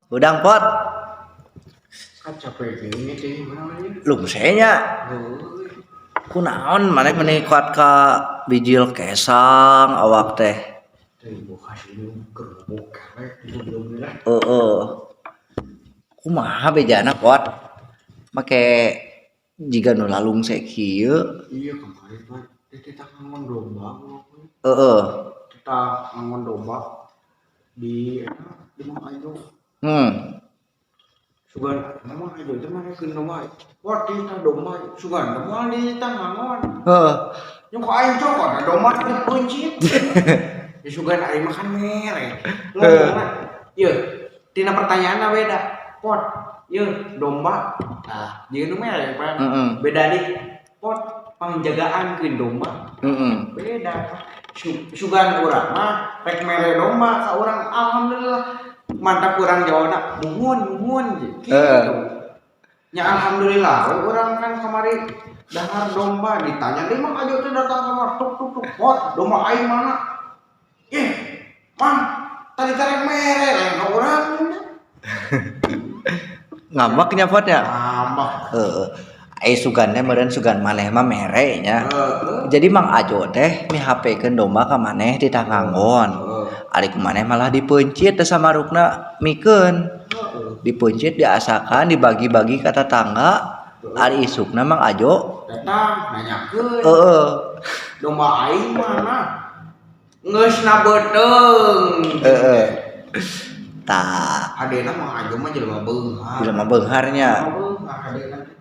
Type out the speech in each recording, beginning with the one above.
Hudang, Pot. Kan capek gini teh mana ieu? Lungse nya. Heueuh. Kunaon maneh meni kuat ka bijil kesang awak teh? Teh boga sini kerupuk kelek belum lah. Heeh. Kumaha bejana, Pot? Make jiga nu lalungse kieu. Iya, kemarin mah teh titah ngangon domba. Titah ngangon domba di eta di Mang Ajo. Sugan Mang Ajo teh marekeun domba. Wah, titah domba sugan teh moal dititah ngangon. Yang ku aing cokot da domba dipeuncit. Ya sugan aing mah kan mere. Ngomongna ieu tina pertanyaanna beda. Pot, ieu domba. Nah, jeung nu mere pan. Beda di pot pangjagaankeun domba. Beda. Sugan urang mah rek mere domba ka urang, alhamdulillah. Mantap, urang jawabna muhun muhun gitu. Ya alhamdulillah we urang kan kamari dahar domba, ditanya deui Mang Ajo teh datang kamar, tuk tuk tuk, "Pot, domba aing mana?" "Ih, Mang, tadi rek mere lain ka urang." Ngambek nya, Pot, nya. Ngambek. Heeh. Ai sugan teh meureun sugan maneh mah mere nya. Heeh. Jadi Mang Ajo teh mihapekeun domba ka maneh ditah ngangon. Ari ku maneh malah dipeuncit teh samarukna mikeun. Dipeuncit, diasakan, dibagi-bagi ka tatangga. Ari isukna Mang Ajo Datang nanyakeun. "Domba aing mana?" Geus na beuteung. Heeh. Tah, Hadena Mang Ajo mah jelema beunghar. Jelema beunghar nya. Jelema beunghar hadena teh.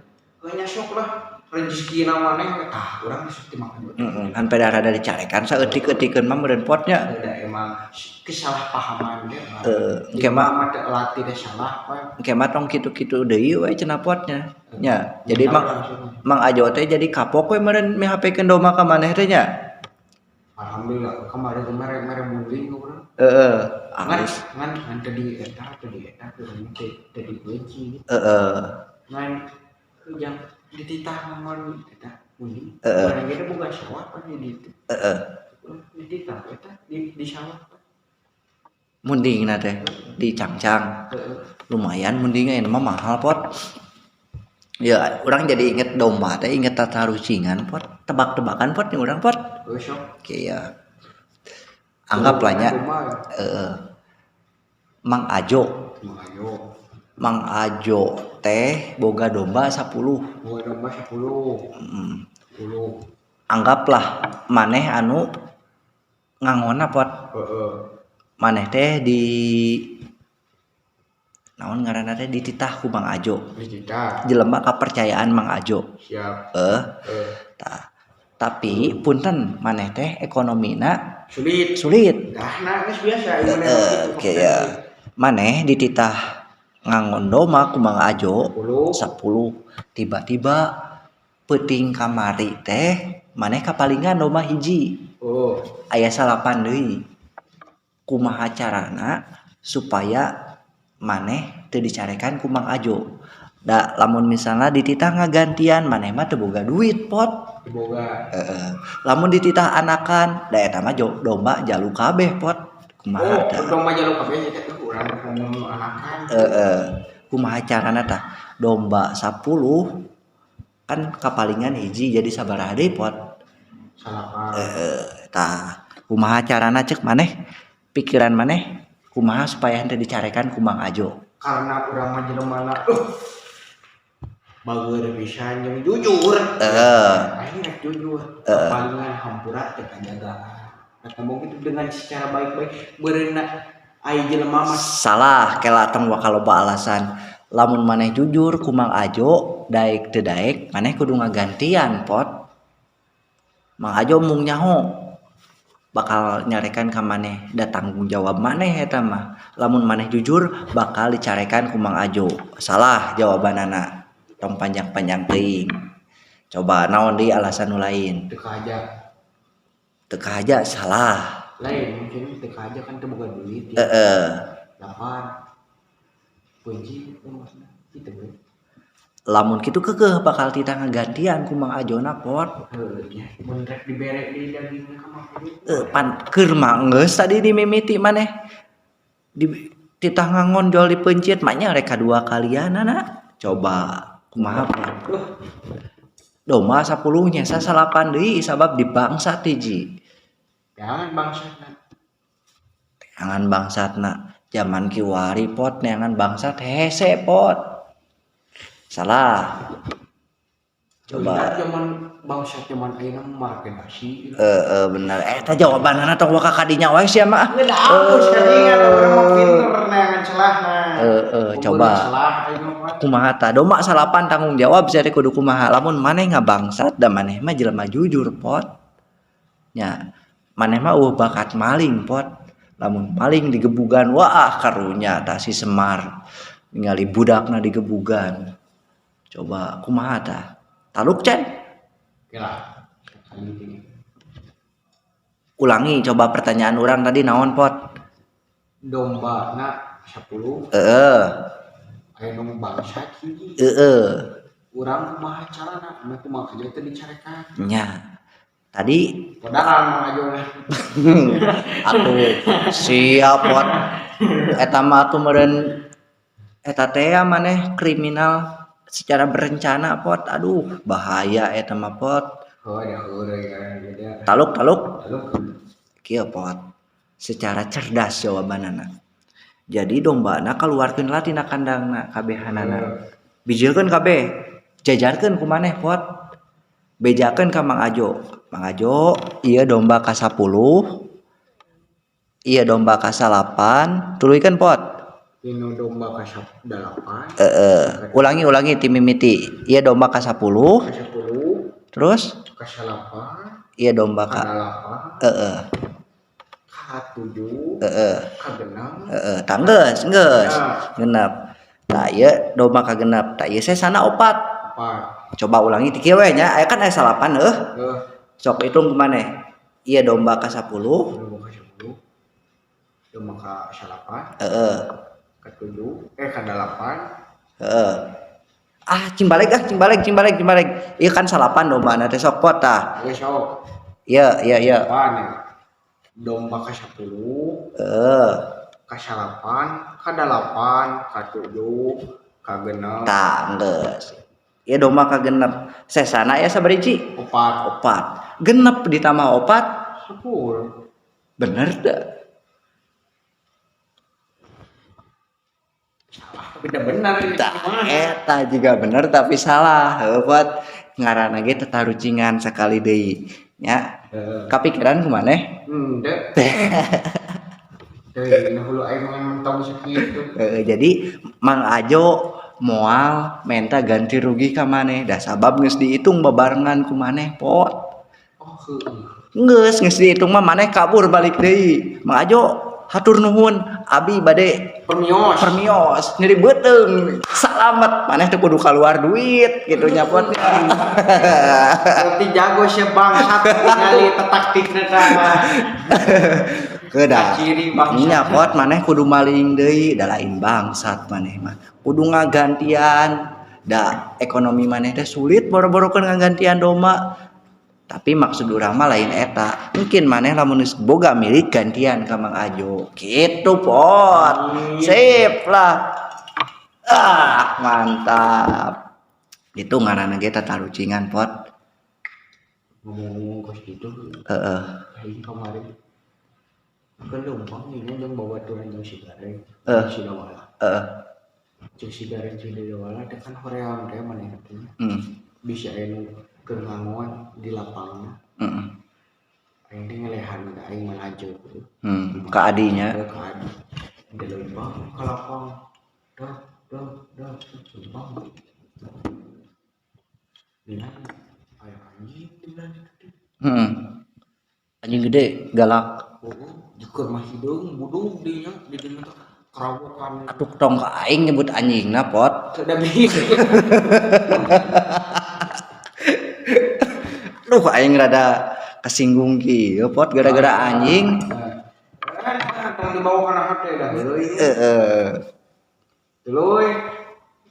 Heuh nya sok lah rezekina maneh, tah urang geus teu makan. Heeh, kan pada rada dicarekan saeutik-eutikeun mah meureun, Pot, nya. Da emang kesalahpahaman deh. Heeh, engke mah mah teu latih teh salah pan. Engke mah tong kitu-kitu deui we cenah, Pot, nya. Nya, jadi Mang Mang Ajo teh jadi kapok we meureun mihapekeun domba ka maneh teh nya. Alhamdulillah kemarin kemarin mere munding ka urang. Ngan Alus. Ngan ngan tadi eta urang teh tadi benci. Ngan ujang dititah ngangon eta munding. Urang ge boga sawah pan di ditu. Dititah eta di sawah. Mundingna teh dicangcang. Heeh. Lumayan mundingnya, ini mah mahal, Pot. Ya, urang jadi inget domba teh inget tatarucingan, Pot. Tebak-tebakan, Pot, nih urang, Pot. Heuh, sok. Oke ya. Anggaplah nya Domba. Mang Ajo. Mang Ajo. Mang Ajo teh boga domba 10. Boga domba 10. 10. Anggaplah maneh anu ngangonna, Pot. Maneh teh di naon ngaranna teh, dititah ku Mang Ajo. Dititah. Jelema kapercayaan Mang Ajo. Siap. Tah. Tapi punten, maneh teh ekonomina Sulit. Sulit. Dah, nah geus biasa ieu mah gitu. Oke ya. Maneh dititah ngangon domba ku Mang Ajo 10. 10. Tiba-tiba peuting kamari teh maneh kapalingan domba hiji. Oh. Aya salapan deui. Kumaha carana supaya maneh teu dicarekan ku Mang Ajo? Da lamun misalnya dititah ngagantian, maneh mah teu boga duit, Pot. Teu boga. Heeh. Lamun dititah anakan, da eta mah domba jalu kabeh, Pot. Kumaha Oh, tah? Domba jalu kabeh teh urang ngomong anakan. Heeh. Kumaha carana tah? Domba 10 kan kapalingan hiji, jadi sabaraha deui, Pot? Salapan. Heeh. Tah, kumaha carana cek maneh? Pikiran maneh kumaha supaya henteu dicarekan ku Mang Ajo? Karena urang mah jelema bager pisan jeung jujur. Aing rek jujur. Palingan hampura teh kajagaan. Rek ngomong gitu dengan secara baik-baik meureunna ai jelema mah. Salah, kela, tong waka loba alasan. Lamun maneh jujur ku Mang Ajo, daek teu daek maneh kudu ngagantian, Pot. Mang Ajo mung nyaho bakal nyarekan ka maneh, da tanggung jawab maneh eta mah. Lamun maneh jujur bakal dicarekan ku Mang Ajo. Salah jawabanana. Tong panjang-panjang teuing. Coba naon deui alasan nu lain? Teu kahaja. Teu kahaja salah. Lain mungkin teu kahaja kan teu boga duit ya. Lapar. Kunci maksudna kitu we. Lamun kitu keukeuh bakal titah ngagantian ku Mang Ajona, Pot. Heuh nya, mun rek dibere deui dagingna ka Mang Ajo. Pan keur mah geus tadi dimimiti maneh di Titah ngangon jual dipencit maknya rek kadua kalianana. Coba kumaha Pot? Domba 10 nyesa 9 deui sabab dibangsat hiji. Jangan bangsatna. Jangan bangsatna. Zaman kiwari Pot neangan bangsat hese Pot. Salah. Coba zaman bangsat zaman ayeuna mah make dasi. Heeh bener. Eta jawabanana tong waka kadinya wae sia mah. Geus kadinya urang mah pinter neangan celahna. Heeh coba. Kumaha tah domba 9 tanggung jawab sia teh kudu kumaha. Lamun maneh ngabangsat da maneh mah jelema jujur Pot. Nya maneh mah eueuh bakat maling Pot. Lamun maling digebugan wah karunya tah si Semar ningali budakna digebugan. Coba kumaha tah? Taluk Cen? Oke lah. Ulangi coba pertanyaan orang tadi naon Pot? Domba na 10. Heeh. Aya nu bangsat hiji. Heeh. Urang kumaha carana? Meh kumaha aja teh dicarekan. Nya. Tadi podaran Mang Ajo. Atuh siap Pot. Eta mah atuh meureun eta teh maneh kriminal secara berencana Pot. Aduh bahaya eta mah Pot. Oh ya heureuy. Taluk taluk. Taluk. Kieu Pot. Secara cerdas jawabanana. Jadi dombana kaluarkeun lah tina kandangna kabehanana. Bijilkeun kabeh. Jajarkeun ku maneh Pot. Bejakeun ka Mang Ajo. Mang Ajo ieu domba ka 10. Ieu domba ka 9, tuluykeun Pot. Inu domba ka 8. Heeh. Ulangi ti mimiti. Ieu domba ka 10. Ka 10. Terus ka 8. Ieu domba ka 8. Heeh. Ka 7. Heeh. Ka 6. Heeh, tah geus, geus. Genep. Tah ieu domba ka genep. Tah ieu sesana 4. 4. Coba ulangi ti kieu we nya. Aya kan aya 9 heuh. Heeh. Sok hitung kumaneh. Ieu domba ka 10. Domba ka 10. Domba ka 8. Heeh. Ka 7, ka 8. Heeh. Ah, cing balik ah, cing balik, cing balik, cing balik. Ieu kan 9 dombana teh sok Pot tah. Geus sok. Ieu, ieu, ieu. Domba ka 10. Heeh. Ka 8, ka 8, ka 7, ka 6. Tah, geus. Ieu domba ka genep. Sesana aya sabaraha hiji? 4. 4. Genep ditambah 4 10. Bener teu? Tapi dah benar ini. Eta juga bener tapi salah. Heuh Pot. Ngaranna ge tetarucingan sakali deui nya. Kapikiran kumaneh? Henteu. Deui nu hulu aing mah mentong sakitu. Jadi Mang Ajo moal menta ganti rugi ka maneh da sabab geus dihitung babarengan ku maneh Pot. Oh heueuh. Geus geus dihitung mah maneh kabur balik deui. Mang Ajo hatur nuhun abi bade permios. Permios nyeri beuteung. Salamet maneh teu kudu kaluar duit kitu nya Pot. Berarti jago sia bangsat ningali taktikna tah. Kedah. Ciri bangsat. Nya Pot maneh kudu maling deui da lain bangsat maneh mah. Kudu ngagantian da ekonomi maneh teh sulit boro-borokeun ngagantian domba. Tapi maksud urang mah lain eta. Mungkin maneh lamun geus boga milik gantian ka Mang Ajo. Kitu Pot. Sip lah. Ah, mantap. Itu ngaranna ge tatarucingan Pot. Ngomong-ngomong kos kitu. Heeh. Aing kamari ke leumpang ieu jeung babaturan jeung si Gareng. Heeh. Si Dawala. Heeh. Jeung si Gareng si Dawala teh kan hoream teh maneh teh. Bisa aya nu keur ngangon di lapangna. Heeh. Aing teh ngelehan da aing mah lanceuk gitu. Ka adinya. Ka adi. Di leumpang ka lapang. Dah, dah, dah, leumpang. Dina aya anjing dina ditu teh. Heeh. Anjing gede galak. Heeh, jukur mah hideung budug dinya di dinya teh karawokan. Atuh tong ka aing nyebut anjingna Pot. Teu da bingung. Aduh aing rada kesinggung kieu Pot gara-gara anjing. Tong dibawa kana hate dah heureuy. Heeh. Tuluy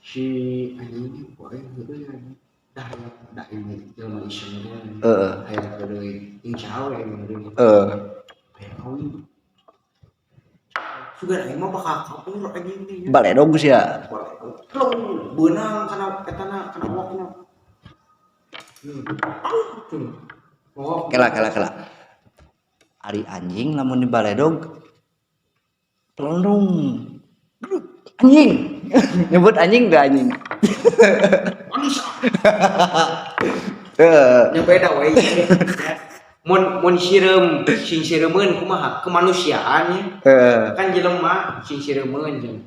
si anjing ku aing heureuy anjing. Dah dah ini jelema iseng teh. Heeh. Hayang heureuy. Jeung saha we aing heureuy. Heeh. Hayang kawin. Sugan aing mah bakal kabur anjing teh nya. Baledog sia. Plung, beunang kana etana, kana awakna. Oh, Kela kela kela. Ari anjing lamun di baledog pelundung. Anjing. Nyebut anjing gak anjing? Manis. Heeh. Nya beda we. Mun mun sireum sing sireumeun kumaha kemanusiaan nya. Heeh. Kan jelema sing sireumeun jeung.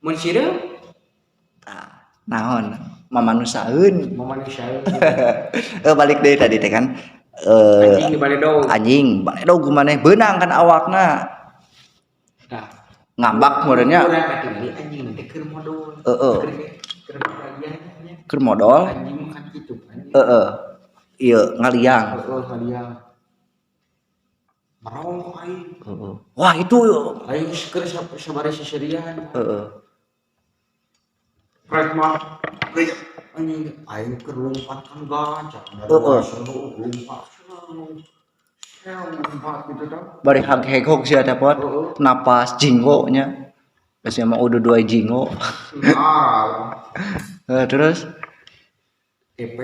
Mun sireum Tah, naon? Mamanusaeun. mamanusiaeun. Balik deui tadi teh kan. Anjing di baledog. Anjing baledog maneh beunang kan awakna. Tah. Ngambak meureun nya. Urang katingali anjing teh keur modol. Heeh. Keur bagian nya. Keur modol. Anjing mah kan kitu kan. Heeh. Ieu ngaliang. Heeh, ngaliang. Merong aing. Heeh. Wah, itu Aing keur sabari seserian. Heeh. Rek mah rek anjing aing keur lompat kan gajah. Heeh. Lompat. Lompat gitu tah. Bari hag-hegog sia teh pot. Heeh. Napas jinggo nya. Geus mah udah dua jinggo. Ah, Terus TP.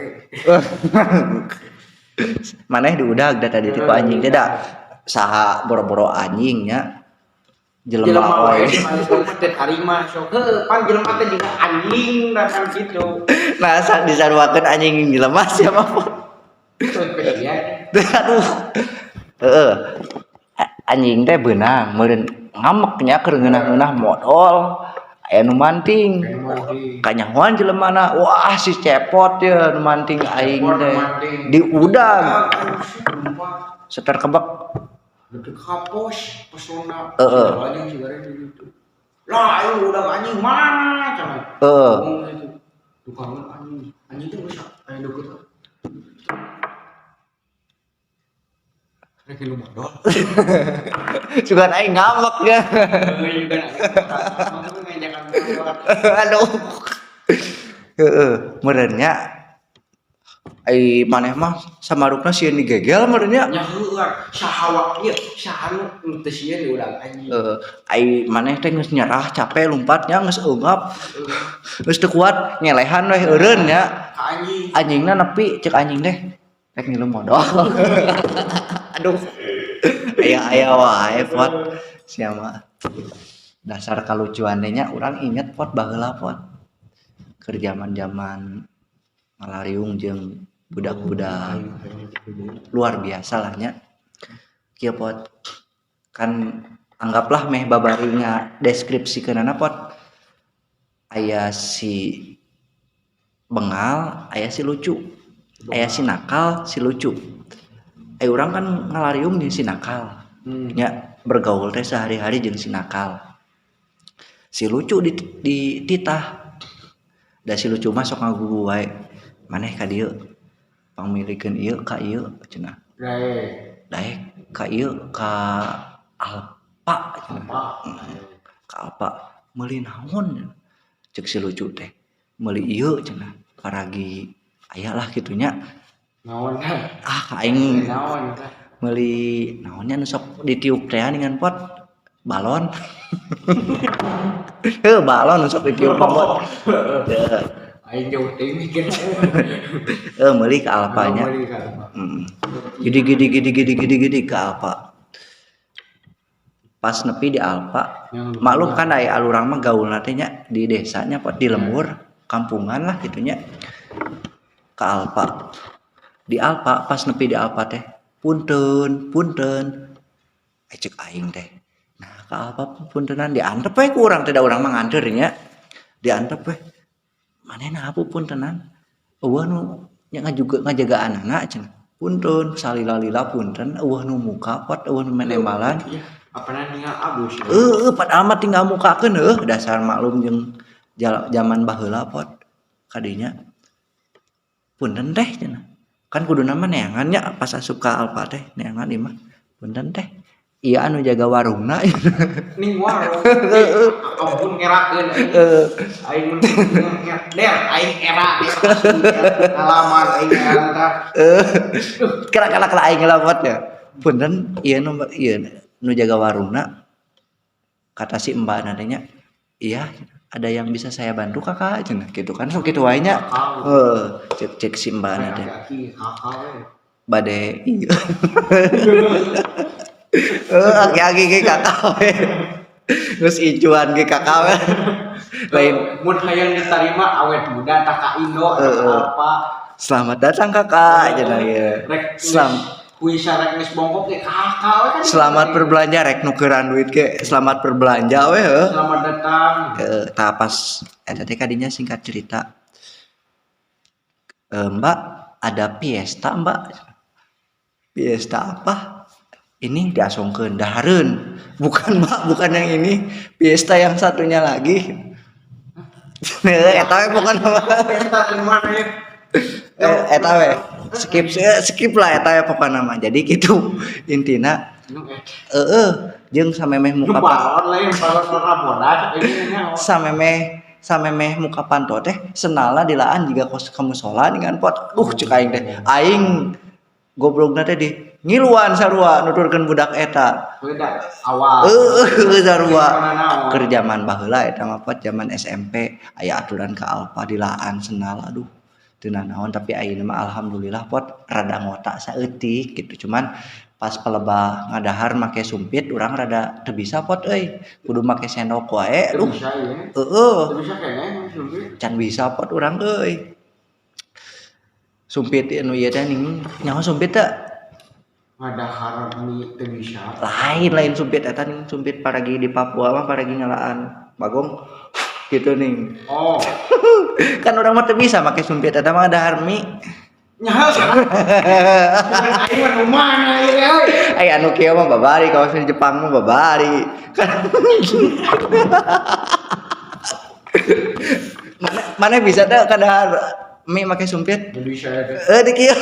maneh diudag da tadi tipe anjing teh da saha boro-boro anjing nya jelema Jelema wae. wae teh tarima sok. Heuh, pan jelema teh juga anjing da kan kitu. Nah, saat disaruakeun anjing jelema siapa pot. Kesian. Aduh. Heeh. Anjing teh beunang meureun ngameknya keur ngeunah-ngeunah modol. Aya nu manting. Kanyahoan jelemana, wah si Cepot ya nu manting aing teh. Diudag. Seter kebek. Lebih kapos pesona. Heeh. Anjing sigara gitu. Lah aing udah anjing mana cenah. Heeh. Ngomong gitu. Tukang anjing. Anjing teh geus aya deukeut. Rek lu modol. Sugan aing ngambek ya. Aduh. Heeh, meureun nya ai maneh mah samarukna sieun digegel meureun nya. Nya heueuh saha ieu saha nu teu sieun diudag anjing. Heeh, ai maneh teh geus nyerah capek lompatnya geus eungap. Geus teu kuat ngelehan we eureun nya. Ka anjing. Anjingna nepi cek anjing teh rek ngilu modol. Aduh. Aya-aya wae pot sia mah. Dasar kalucuan teh nya urang inget pot baheula pot. Keur zaman-zaman ngalariung jeung budak-budak luar biasa lah nya. Kieu pot kan anggaplah meh babari nya deskripsikeunana pot. Aya si bengal, aya si lucu. Aya si nakal, si lucu. Ai urang kan ngalariung jeung si nakal. Nya bergaul teh sehari-hari jeung si nakal. Si lucu di titah. Da si lucu mah sok ngagugu wae. Maneh ka dieu pangmilikeun ieu ka ieu cenah. Daek. Daek ka ieu ka Alpa cenah. Ka Alpa meuli naon cek si lucu teh. Meuli ieu cenah paragi aya lah kitu nya. Naon? Ah aing naon meuli naonnya nu sok ditiup teh ningan pot balon. Heuh balon nu sok ditiup pot. Aing jauh teh mikir. Heuh meuli ka Alpa nya. Gede gede gede gede gede gede ka Alpa. Pas nepi di Alpa, maklum kan aya alurang mah gaulna teh nya di desanya pot di lembur, kampungan lah kitu nya. Ka Alpa. Di Alpa pas nepi di Alpa teh punten punten cek aing teh. Nah ka Alpa puntenan diantep we ku urang teh da urang mah nganteur nya. Diantep we. Manehna apa puntenan? Eueuh nu nya ngajagaan anak cenah. Punten salila-lila punten eueuh nu muka pot eueuh nu menembalan. Apana ningal abus. Heueuh padahal mah tinggal mukakeun heueuh dasar maklum jeung zaman baheula pot kadinya. Punten teh cenah. Kan kuduna mah neangan nya pas asup ka Alpa teh neangan ieu mah. Punten teh. Ieu anu jaga warungna. Ning warung. Ampun ngerakeun aing. Aing mun der aing era alaman aing era tah. Kela-kela aing ngelawat ya. Punten ieu nu jaga warungna. Kata si mbak nantinya, iya ada yang bisa saya bantu kakak cenah gitu kan sok kitu wae nya. Heuh, cek cek si mbak nanti. Bade iya. Heuh, aki-aki ge kakak we. Geus icuan ge kakak we. Lain mun hayang diterima awet muda tah ka Indo atau apa. Selamat datang kakak cenah ieu. Kuisa rek geus bongkok ge kakak we kan. Selamat berbelanja rek nukeran duit ge selamat berbelanja we heuh. Selamat datang. Heeh, tah pas eta teh kadinya singkat cerita. Mbak, ada fiesta mbak. Fiesta apa? Ini diasongkeun dahareun. Bukan mbak, bukan yang ini. Fiesta yang satunya lagi. Eta we bukan apa. Fiesta di mana ya? Eta we. Skip skip lah eta we pokona mah. Jadi gitu intina. Heeh, jeung samemeh muka balon lain balon warna bodas ini nya. Samemeh samemeh muka panto teh sendalna dilaan jiga kos ka musola dengan pot. Cek aing teh. Aing goblogna teh di ngiluan sarua nuturkeun budak eta. Beda awal. Heueuh sarua. Keur jaman baheula eta mah pot jaman SMP aya aturan ka Alfa dilaan sendal aduh. Teu nanaon tapi ayeuna mah alhamdulillah pot rada ngotak saeutik gitu. Cuman pas pelebah ngadahar make sumpit urang rada teu bisa pot euy. Kudu make sendok wae aduh. Bisa ya. Heeh. Teu bisa keneh sumpit. Can bisa pot urang euy. Sumpit anu ieu teh ning nyaho sumpit teu? Ngadahar mie teu bisa. Lain lain sumpit eta ning sumpit paragi di Papua mah paragi ngalaan bagong gitu ning. Oh. Kan urang mah teu bisa make sumpit eta mah dahar mie. Nyaho aing mah nu mana ieu euy. Ai anu kieu mah babari kawas di Jepang mah babari. Kan mana mana bisa teh kadahar mie make sumpit? Teu bisa eta. Di kieu.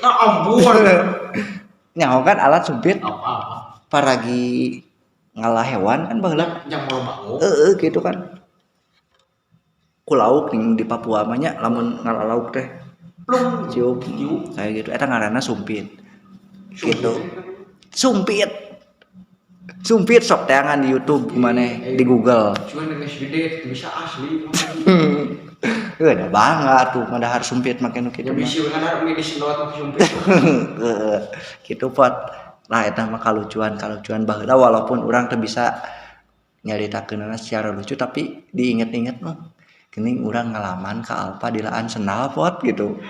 Nah ampun. Nyaho kan alat sumpit. Apa-apa. Paragi ngalah hewan kan baheula. Yang mau bangun. Heeh gitu kan. Ku lauk ning di Papua mah nya lamun ngalah lauk teh Plung ciup kayak gitu eta ngaranna sumpit. Gitu. Sumpit. Sumpit sok teangan di YouTube maneh di Google. Cuman geus gede teu bisa asli. Heuh da bangga atuh ngadahar sumpit make nu kitu Ya mah. bisi ngadahar mie disedot make sumpit. Heeh. Gitu pot. Nah eta mah kalucuan-kalucuan baheula walaupun urang teu bisa nyaritakeunana secara lucu tapi diinget-inget mah geuning urang ngalaman ka Alfa dilaan sendal pot gitu.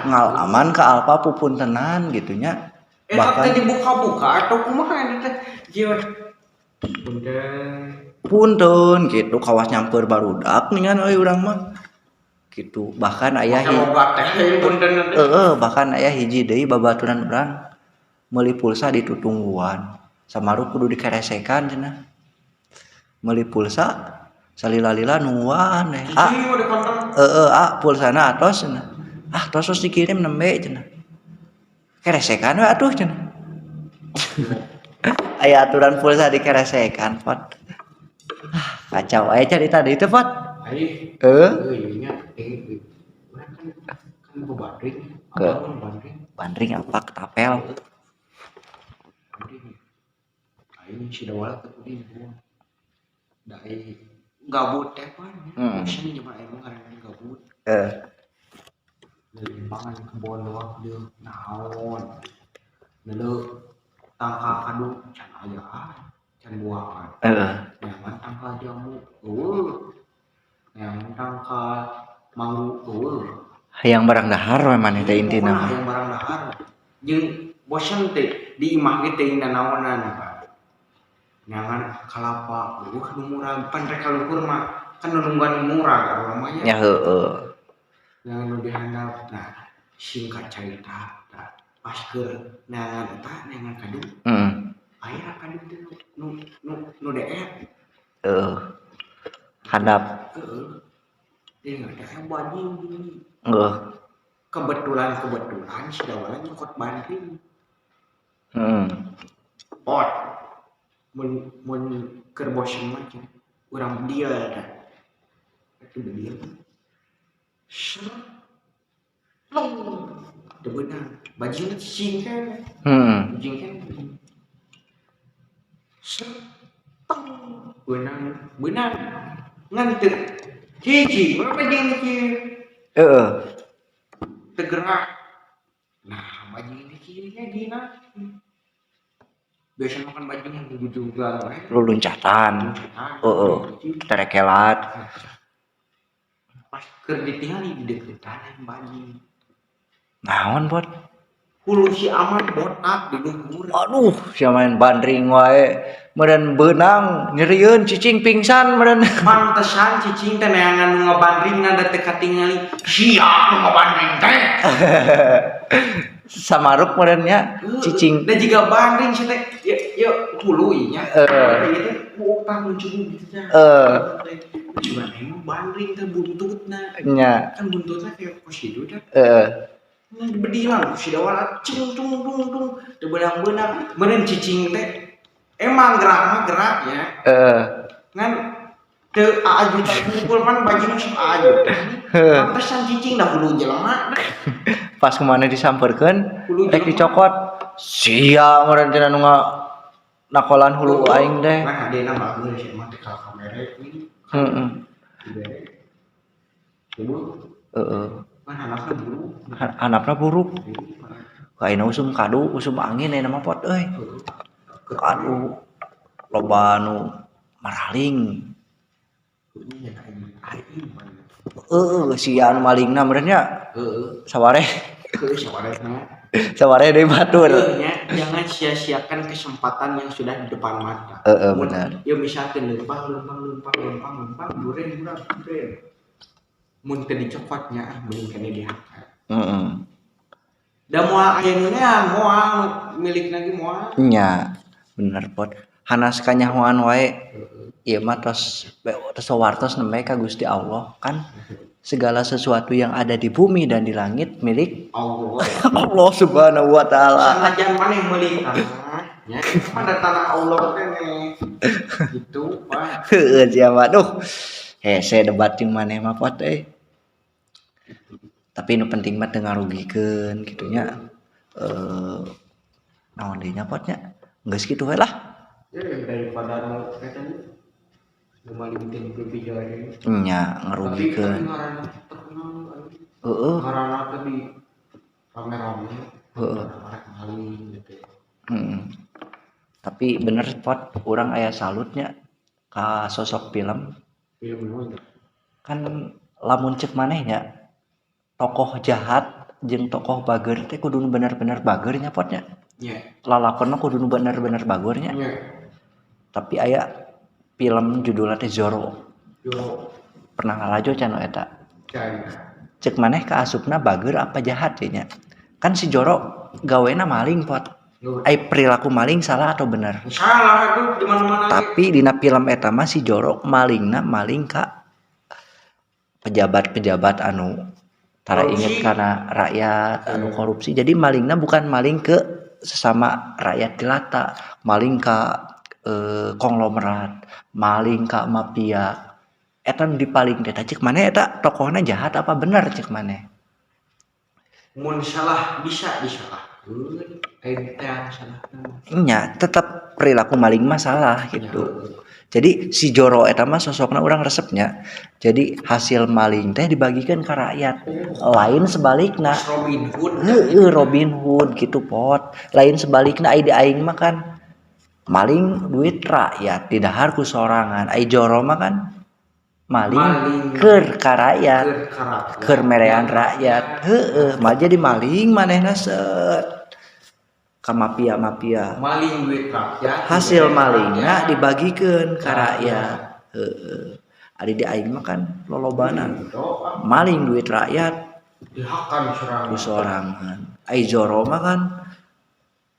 Ngalaman ka Alfa pupuntenan gitu nya. Bahkan Bahkan dibuka-buka atau kumaha eta teh? Ieu punten. Punten gitu kawas nyamper barudak ningan euy urang mah. Gitu bahkan aya heeh bahkan aya hiji deui babaturan urang meuli pulsa ditutungguan. Samaru kudu dikeresekan cenah. Meuli pulsa salila-lila nungguan eh. Ah, heeh ah pulsana atos cenah. Ah tos tos dikirim nembe cenah. Keresekan we atuh cenah. Aya aturan pulsa dikeresekan pot. Ah, kacau aya carita deui teh pot. Ai. Heuh. Heuh nya urang kan kan boga bandring. Bandring. Bandring apa ketapel? Bandring. Aing si dawala teh kudu da gabut teh pan. Bosen zaman aing mah ngaranna gabut. Limpangan kebon doang dia naon. Leuleuk tangka kadu can aya can buahan. Neangan tangka jamu eueuh. Neangan tangka manggu eueuh. Hayang barang dahar we maneh teh intina mah. Hayang barang dahar. Jeung bosen teh di imah ge teh nanaonan Pak. Neangan kalapa eueuh nu murag pan rek ka luhur mah kan nu nungguan nu murag urang mah nya. Nya heueuh. Neangan nu dihandap. Nah, singkat carita tah pas keur neangan eta neangan kadu. Heeh. Aya kadu teh nu nu nu deet. Heeh. Handap. Heeh. Deui teh bajing. Heeh. Kebetulan si dawala nyokot bandring. Heeh. Pot. Mun mun keur bosen mah cenah urang bedil tah. Itu bedil. Seret. Plong. Teu beunang. Bajingna cicing kan. Heeh. Bajing kan. Seret. Teng beunang beunang ngan teu cicing we bajing kieu. Teu gerak. Nah, bajing ini kieu nya dina. Biasanya kan bajing gujugan we. Luluncatan. Heeh. Terekelat. Pas keur ditingali di deketan bajing. Naon, Pot? Hulu si Aman botak di luhur. Aduh, sia main bandring wae. Meureun beunang nyerieun cicing pingsan meureun. Pantesan cicing teh neangan nu ngabandring da teu katingali. Sia nu ngabandring teh. Samaruk meureun nya cicing. Da jiga bandring sia teh. Ya ya hulu ieu nya. Heeh. Ieu teh buuk tah lucu gitu teh. Heeh. Cuman emang bandring teh buntutna. Nya. Kan buntutna kayak kos kitu teh. Heeh. Nah, bedilan ku si dawala cung cung dung dung teu beunang-beunang meureun cicing teh emang gerak mah gerak ya. Heeh. Ngan teu aaju kumpul pan bajing sok aaju. Pantesan cicing dah hulu jelema. Pas kemana disamperkeun rek dicokot. Sia meureun cenah nu nakolan hulu aing teh. Nah, hadena bagus sih mah teh kamera ini. Heeh. Heeh. Kan handapna buruk. Handapna buruk. Kaina usum kadu, usum angin ayeuna mah Pot euy. Kadu loba nu maraling. Heeh, sia anu malingna meureun nya. Heeh. Sawareh. Heeh, sawareh mah. Sawareh deui batur. Jangan sia-siakan kesempatan yang sudah di depan mata. Heeh, benar. Ya misalkan lempang lempang lempang lempang lempang duren duren duren. Mun teu dicokotnya ah mending kene dihakan. Heeh. Da moal aya nu neang moal milikna ge moal. Nya, bener Pot. Hanas kanyahoan wae. Ieu mah tos tos wartos nembe ka Gusti Allah kan segala sesuatu yang ada di bumi dan di langit milik Allah. Allah Subhanahu wa taala. Sanajan maneh meuli tanah nya pada tanah Allah teh gitu Pak. Heeh sia mah duh. Hese debat jeung maneh mah Pot euy. Tapi nu penting mah teu ngarugikeun kitu nya. Naon deui nya Pot nya? Geus kitu we lah. Daripada nu eta nu maling teh dipijari. Nya ngarugikeun. Heeh. Ngaranna teh di rame-rame. Heeh. Rek maling gitu. Heeh. Tapi bener Pot, urang aya salutnya ka sosok film. Film naon? Kan lamun ceuk maneh nya tokoh jahat jeung tokoh bager teh kudu nu bener-bener bager nya Pot nya. Nya. Lalakonna kudu nu bener-bener bager nya. Nya. Tapi aya film judulna teh Zorro. Zorro. Pernah ngalajo can eta? Can. Ceuk maneh kaasupna bager apa jahat ye nya? Kan si Zorro gawena maling Pot. Ai perilaku maling salah atau bener? Salah itu di mana-mana. Tapi dina film eta mah si Zorro malingna maling ka pejabat-pejabat anu tara inget kana rakyat anu korupsi. Jadi malingna bukan maling ke sesama rakyat jelata, maling ka konglomerat, maling ka mafia. Eta nu dipaling teh ceuk maneh eta tokohna jahat apa bener ceuk maneh? Mun salah bisa disalahkeun, aing teh salah. Nya, tetep perilaku maling mah salah gitu. Jadi si Zorro eta mah sosokna urang resepnya. Jadi hasil maling teh dibagikan ke rakyat. Lain sebalikna. Robin Hood. Heeh, Robin Hood gitu Pot. Lain sebalikna ai di aing mah kan maling duit rakyat didahar ku sorangan. Ai Zorro mah kan maling keur ka rakyat, keur merean rakyat. Heeh, mah jadi maling manehna set. Ka mafia-mafia. Maling duit rakyat. Hasil malingna dibagikeun ka rakyat. Heeh. Ari di aing mah kan lolobana. Maling duit rakyat dihakan sorangan. Ku sorangan. Ai Zorro mah kan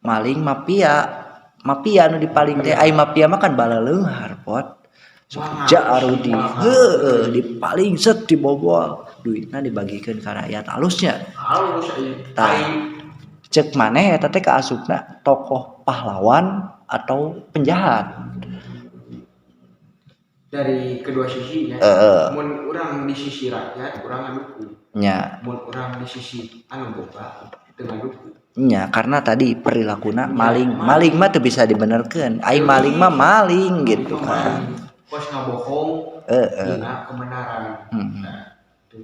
maling mafia. Mafia nu dipaling teh ai mafia mah kan balaleunghar Pot. Sok jarudi. Heeh, dipaling set dibobol. Duitna dibagikeun ka rakyat alusnya. Halus ai. Tah. Cek maneh eta teh kaasupna tokoh pahlawan atau penjahat? Dari kedua sisi ya. Mun urang di sisi rakyat urang ngadukung. Nya. Mun urang di sisi anu boga teu ngadukung. Nya, karena tadi perilakuna maling. Maling mah teu bisa dibenerkeun. Ai maling mah maling gitu kan. Kos ngabohong dina kebenaran. Nah, itu.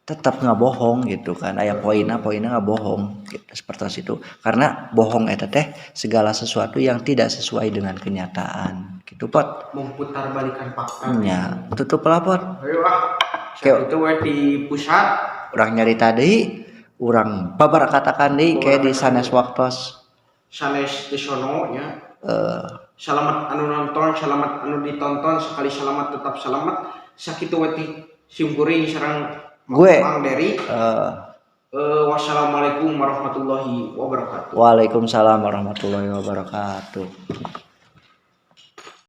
Tetap nggak bohong gitu kan. Aya poinna, poinna nggak bohong gitu, seperti itu. Karena bohong eta teh segala sesuatu yang tidak sesuai dengan kenyataan gitu, Pot. Memutar balikan fakta. Nya, tutup lah, Pot. Ayo ah. Kayak- Itu we di pusat. Urang nyari tadi, urang babar katakan deui kayak di sanes waktos. Sanes tesono nya. Eh. Selamat anu nonton, selamat anu ditonton, sekali selamat tetap selamat. Sakitu we ti simkuring sareng Gue. Mang Dery. Eh. Wassalamualaikum warahmatullahi wabarakatuh. Waalaikumsalam warahmatullahi wabarakatuh.